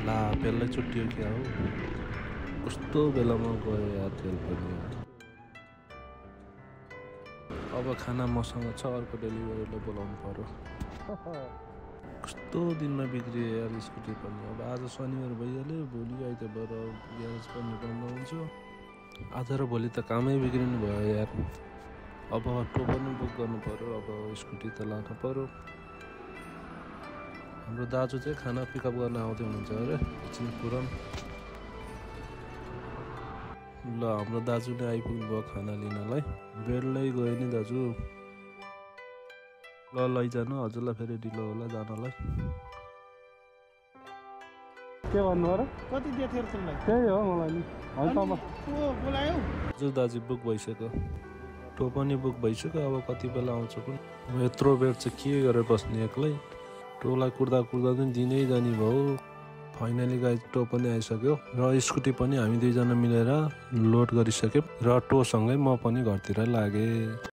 ला बेलै छुट्टियो क्या हो कस्तो बेलामा गयो यार तेल पनि यार। अब खाना मसँग छ, अर्को डेलिभरीलाई बोलाउनु पर्यो। कस्तो दिनमा बिग्रियो यार स्कुटी पनि। अब आज शनिबार भइहाल्यो, भोलि आइतबार ग्यारेज पनि बन्द हुन्छ। आज र भोलि त कामै बिग्रिनु भयो यार। अब अटो पनि बुक गर्नु पर्यो, अब स्कुटी त लानु पर्यो। हाम्रो दाजु चाहिँ खाना पिकअप गर्न आउँदै हुनुहुन्छ अरे एकछिन पुरान। ल हाम्रो दाजु नै आइपुग्नु भयो खाना लिनलाई। बेललै गयो नि दाजु। ल लैजानु, हजुरलाई फेरि ढिलो होला जानलाई। के भन्नु र? कति दिएको थियो तिमीलाई? त्यही हो मलाई नि। बोलायो हजुर दाजु बुक भइसक्यो, टो पनि बुक भइसक्यो। अब कति बेला आउँछ पनि। यत्रो बेर चाहिँ के गरेर बस्ने एक्लै। टोलाई कुर्दा पनि दिनै जाने भयो। फाइनली गाइज टो पनि आइसक्यो र स्कुटी पनि हामी दुईजना मिलेर लोड गरिसक्यौँ र टोसँगै म पनि घरतिर लागेँ।